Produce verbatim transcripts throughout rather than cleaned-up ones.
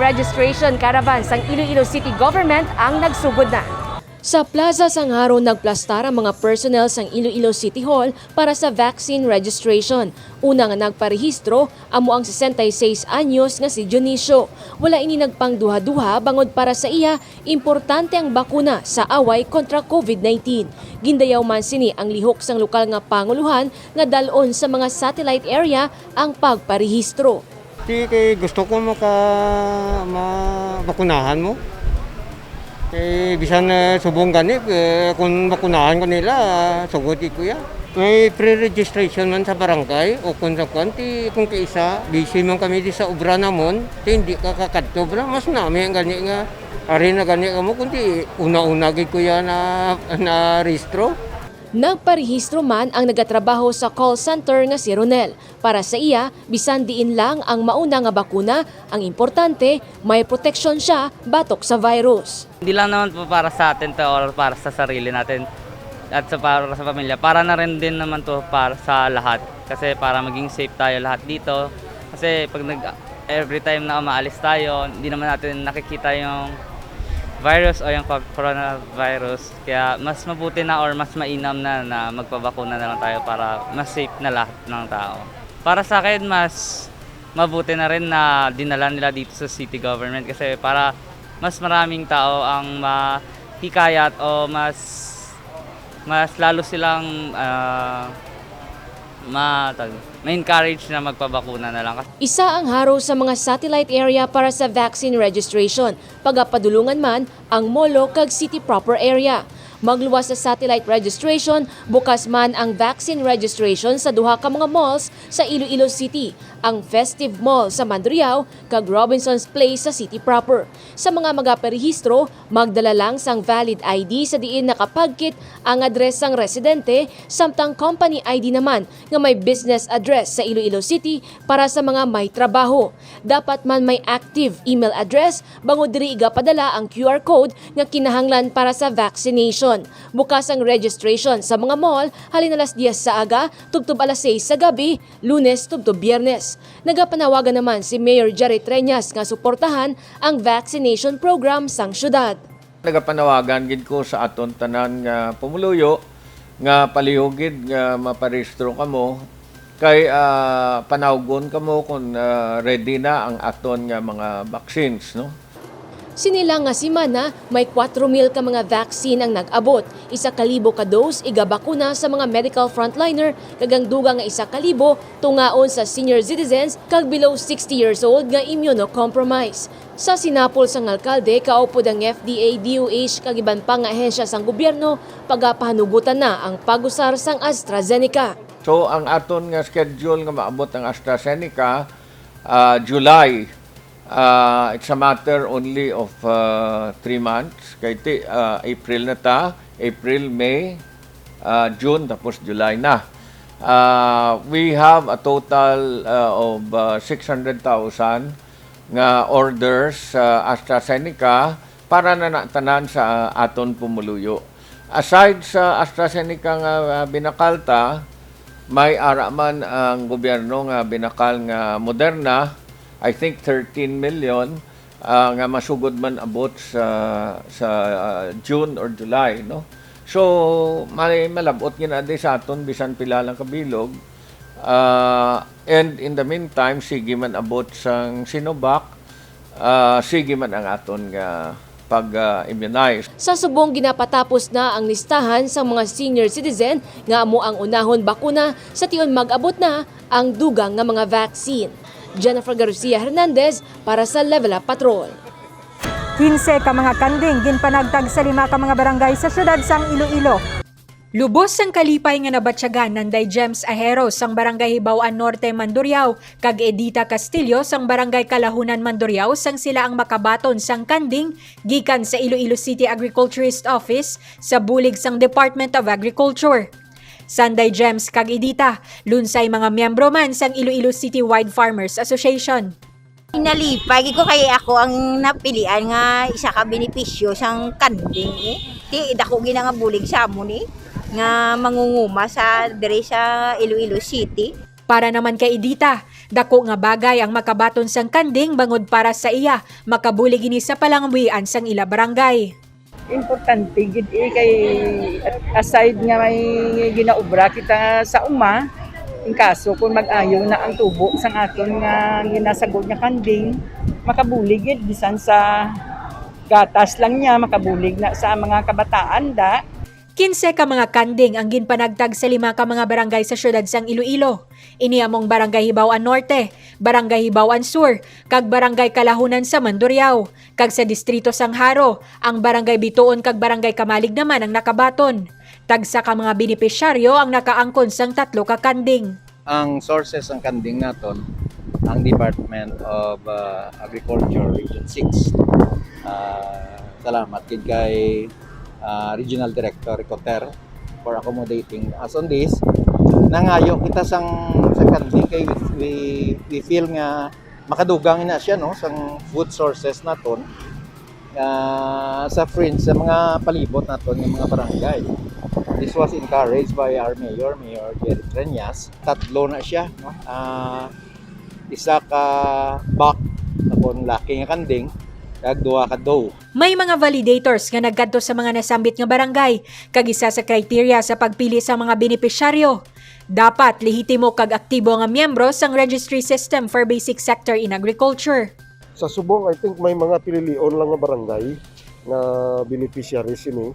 Registration caravan sang Iloilo City Government ang nagsugod na. Sa Plaza sang Jaro nagplastar ang mga personnel sang Iloilo City Hall para sa vaccine registration. Una nga nagparehistro amo ang sesenta y seis anyos nga si Dionisio. Wala ini nagpangduha-duha bangod para sa iya, importante ang bakuna sa away kontra COVID nineteen. Gindayaw man sini ang lihok sang lokal nga panguluhan nga dal-on sa mga satellite area ang pagparehistro. Di kay gusto ko maka, mabakunahan mo. Kay bisan, eh, subong gani, eh, kung bakunahan ko nila, sugod ko ya. May pre-registration man sa barangay o kung sa kwan, ti kung kaisa, busy man kami di sa obra namon, ti hindi ka kakadto, bra, mas nami ang gani nga, ari na gani kamo, kundi una-una gid ko ya na, na rehistro. Nagparehistro man ang nagatrabaho sa call center nga si Ronel. Para sa iya, bisan diin lang ang mauna nga bakuna, ang importante, may proteksyon siya batok sa virus. Hindi lang naman po para sa atin to or para sa sarili natin at sa, para sa pamilya. Para na rin din naman to para sa lahat. Kasi para maging safe tayo lahat dito. Kasi pag nag, every time na umaalis tayo, hindi naman natin nakikita yung virus o yung co-, coronavirus. Kaya mas mabuti na or mas mainam na na magpabakuna na lang tayo para mas safe na lahat ng tao. Para sa akin, mas mabuti na rin na dinala nila dito sa city government kasi para mas maraming tao ang mahikayat o mas, mas lalo silang, ah, ma-, tawag, ma-encourage na magpabakuna na lang. Isa ang Jaro sa mga satellite area para sa vaccine registration. Pagapadulungan man ang Molo kag City Proper area. Magluwas sa satellite registration, bukas man ang vaccine registration sa duha ka mga malls sa Iloilo City, ang Festive Mall sa Mandurriao kag Robinson's Place sa City Proper. Sa mga magaparehistro, magdala lang sang valid I D sa diin nakapagkit ang address sang residente, samtang company I D naman nga may business address sa Iloilo City para sa mga may trabaho. Dapat man may active email address bangod diri igapadala ang Q R code nga kinahanglan para sa vaccination. Bukas ang registration sa mga mall halin alas diyes sa aga tubtob alas seis sa gabi, Lunes tubtob Biyernes. Nagapanawagan naman si Mayor Jerry Treñas nga suportahan ang vaccination program sang syudad. Nagapanawagan gid ko sa aton tanan nga pumuluyo nga palihog gid nga maparehistro kamo kay, ah, panawgon kamo kon, ah, ready na ang aton nga mga vaccines, no? Sini lang nga semana, may kuwatro mil ka mga vaccine ang nag-abot. Isa ka libo ka dose igabakuna sa mga medical frontliner, kag ang dugang nga isa ka libo tungaon sa senior citizens kag below sixty years old nga immunocompromised. Sa sinapol sang alkalde, kaupod ang F D A, D O H, kag iban pa nga ahensya sang gobyerno, pagapahanugutan na ang pag-usar sang AstraZeneca. So, ang aton nga schedule nga maabot ang AstraZeneca, ah, July, ah, it's a matter only of, ah, three months. Kay ti-, ah, April na ta, April, May, ah, June, tapos July na. Ah, we have a total, ah, of, ah, six hundred thousand nga orders sa AstraZeneca para na, na tanan sa aton pumuluyo. Aside sa AstraZeneca nga, ah, binakal ta, may ara man ang gobyerno nga binakal nga Moderna, I think thirteen million, ah, nga masugod man abot sa, sa, ah, June or July, no? So, may malab-ot gid na di sa aton bisan pila lang kabilog. Ah, and in the meantime, sige man abot sang Sinovac, ah, sige man ang aton nga pag, ah, immunize. Sa subong, ginapatapos na ang listahan sang mga senior citizen nga amo ang unahon bakuna sa tion mag-abot na ang dugang nga mga vaccine. Jennifer Garcia Hernandez para sa Level Up Patrol. Quince ka mga kanding ginpanagtag sa lima ka mga barangay sa siyudad sang Iloilo. Lubos sang kalipay nga nabatyagan Nanday Gems Ahero sang Barangay Hibaw-an Norte, Mandurriao, kag Edita Castillo sang Barangay Kalahunan, Mandurriao, sang sila ang makabaton sang kanding gikan sa Iloilo City Agriculturist Office sa bulig sang Department of Agriculture. Sanday Gems kag Edita, lunsay mga miyembro man sang Iloilo City Wide Farmers Association. Nalipay gid ko kay ako ang napilian nga isa ka benepisyo sang kanding, eh. Ti, dako gid na nga bulig sa amon, eh, nga mangunguma sa, diri sa Iloilo City. Para naman kay Edita, Dako nga bagay ang makabaton sang kanding bangod para sa iya, makabulig ini sa palangabuhian sang ila barangay. Importante gid, eh, kay aside nga may ginaobra kita sa uma, in kaso kung mag-ayo na ang tubo sang aton nga ginasagod nga kanding, makabulig gid bisan sa gatas lang niya, makabulig na sa mga kabataan da. Kinse ka mga kanding ang ginpanagtag sa lima ka mga barangay sa siyudad sang Iloilo. Ini amo ang Barangay Hibaw-an Norte, Barangay Hibaw-an Sur, kag Barangay Kalahunan sa Mandurriao. Kag sa distrito sang Jaro, ang Barangay Bituon kag Barangay Camalig naman ang nakabaton. Tagsa ka mga benepisyaryo ang nakaangkon sang tatlo ka kanding. Ang sources sang kanding naton, ang Department of, uh, Agriculture Region six. Uh, salamat gid kay, uh, Regional Director Ricoter for accommodating us on this. Nangayo kita sang, sa kanding kay we, we, we feel nga makadugang na siya, no, sang food sources naton, ah, sa fringe, sa mga palibot naton nga mga barangay. This was encouraged by our mayor, Mayor Jerry Treñas. Tatlo na siya, no? Ah, isa ka buck, akon laki nga kanding, kag duha ka doe. May mga validators nga nagkadto sa mga nasambit nga barangay, kag isa sa kriteria sa pagpili sa mga benepisyaryo, dapat lehitimo kag aktibo nga miyembro sang Registry System for Basic Sector in Agriculture. Sa subong, I think may mga pililion lang nga barangay nga beneficiaries ini.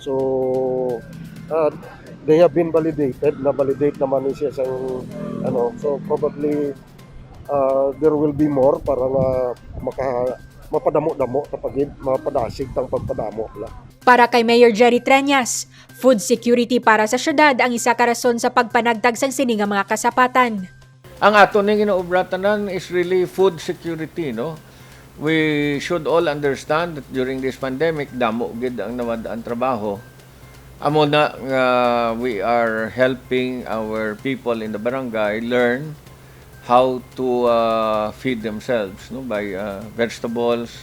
So, uh, they have been validated, na-validate naman ni siya sang, ano, so probably, uh, there will be more para nga maka-, mapadamo-damo ta pa gid, mapadasig tang pagpadamo la. Para kay Mayor Jerry Treñas, food security para sa syudad ang isa ka rason sa pagpanagtag sang sini nga mga kasapatan. Ang aton nga ginaobra tanan is really food security, no? We should all understand that during this pandemic, damo gid ang nawad-an trabaho. Amo na nga we are helping our people in the barangay learn how to, uh, feed themselves, no? By, uh, vegetables,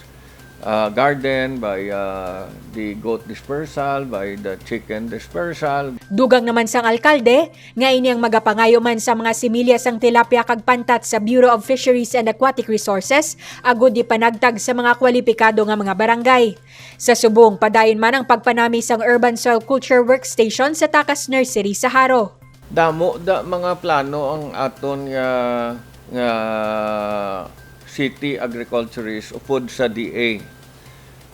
uh, garden, by, uh, the goat dispersal, by the chicken dispersal. Dugang naman sang alkalde nga ini ang magapangayo man sa mga similya sang tilapia kag pantat sa Bureau of Fisheries and Aquatic Resources agud ipanagtag sa mga kwalipikado nga mga barangay. Sa subong, padayon man ang pagpanami sang Urban Soil Culture Workstation sa Takas Nursery sa Jaro. Damo da mga plano ang aton nga, nga city agriculturist upod sa D A.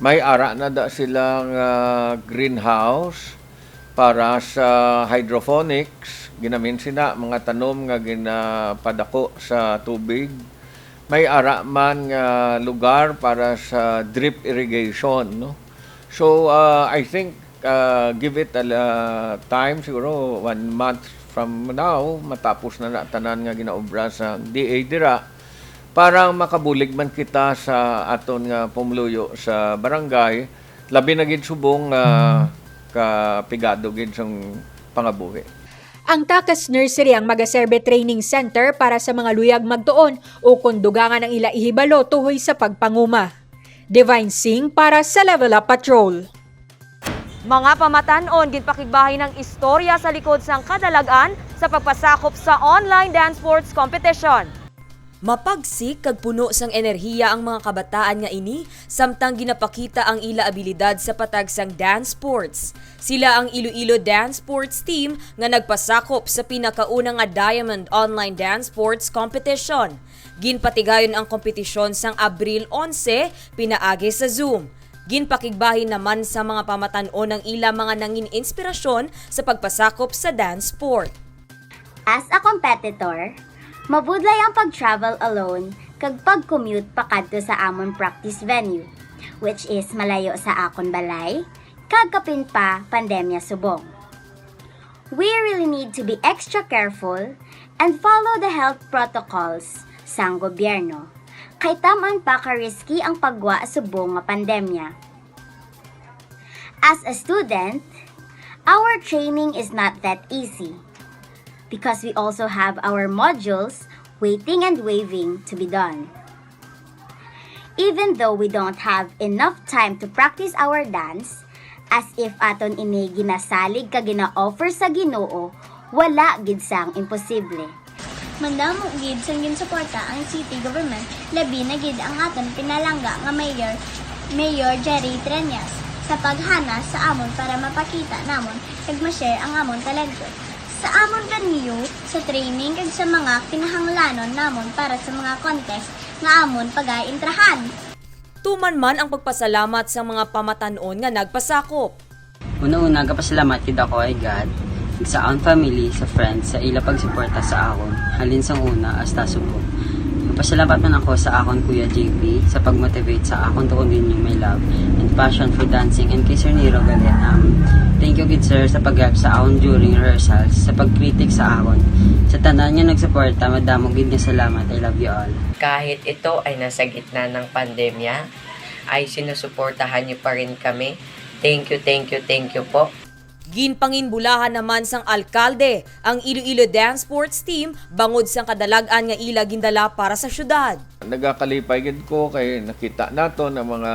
May ara na da sila nga greenhouse para sa hydroponics, ginamin sina mga tanom nga ginapadako sa tubig. May ara man nga lugar para sa drip irrigation, no? So, uh, I think, uh, give it a la-, time, siguro one month from now, matapos na na tanan nga ginaobra sa D A dira para makabulig man kita sa aton nga pumuluyo sa barangay, labi na gid subong nga kapigado gid sang pangabuhi. Ang Takas Nursery ang magaserbe training center para sa mga luyag magtuon ukon dugangan ang ila ihibalo tuhoy sa pagpanguma. Divine Singh para sa Level Up Patrol. Mga pamatan-on, ginpakigbahin ang istorya sa likod sang kadalag-an sa pagpasakop sa online dance sports competition. Mapagsik kag puno sang enerhiya ang mga kabataan nga ini, samtang ginapakita ang ila abilidad sa patag sang dance sports. Sila ang Iloilo Dance Sports Team nga nagpasakop sa pinakauna nga Diamond Online Dance Sports Competition. Ginpatigayon ang kompetisyon sang Abril onse pinaagi sa Zoom. Ginpakigbahin naman sa mga pamatan-on ang ila mga nangin inspirasyon sa pagpasakop sa dance sport. As a competitor, mabudlay ang pag-travel alone kag pag-commute pakadto sa amon practice venue, which is malayo sa akon balay, kag kapin pa pandemya subong. We really need to be extra careful and follow the health protocols sang gobyerno, kay tam-an pa ka risky ang paggwa subong nga pandemya. As a student, our training is not that easy because we also have our modules waiting and waving to be done. Even though we don't have enough time to practice our dance, as if aton ini ginasalig kag gina-offer sa Ginoo, wala gid sang imposible. Madamo gid sang ginsuporta ang city government, labi na gid ang aton pinalangga nga Mayor, Mayor Jerry Treñas, sa paghana sa amon para mapakita namon kag ma-share ang amon talento. Sa amon kaniyo, sa training kag sa mga kinahanglanon namon para sa mga contest nga amon pagaintrahan. Tuman man ang pagpasalamat sa mga pamatan-on nga nagpasakop. Una-una, gapasalamat gid ako kay God, sa akon family, sa friends, sa ila pagsuporta sa akon, halin sang una hasta subong. Gapasalamat man ako sa akon Kuya J P sa pag-motivate sa akon to continue my love and passion for dancing, and kay Sir Nero gali. Um, thank you gid, sir, sa pag-help sa akon during rehearsals, sa pag-critic sa akon. Sa tanan nga nagsuporta, madamo gid nga salamat. I love you all. Kahit ito ay nasa gitna ng pandemya, ay sinusuportahan niyo pa rin kami. Thank you, thank you, thank you po. Ginpanginbulahan naman sang alkalde ang Iloilo Dance Sports Team bangod sang kadalag-an nga ila gindala para sa syudad. Nagakalipay gid ko kay nakita naton ang mga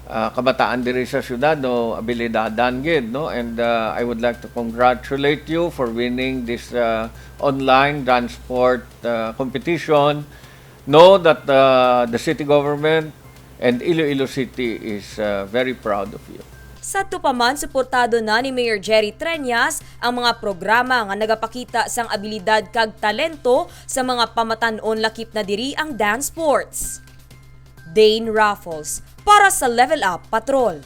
ah, kabataan diri sa syudad, no, abilidadan gid, no, and ah, I would like to congratulate you for winning this ah, online dance sport ah, competition. Know that ah, the city government and Iloilo City is ah, very proud of you. Sadto pa man, suportado na ni Mayor Jerry Treñas ang mga programa nga nagapakita sang abilidad kag talento sa mga pamatan-on, lakip na diri ang dance sports. Dane Raffles para sa Level Up Patrol.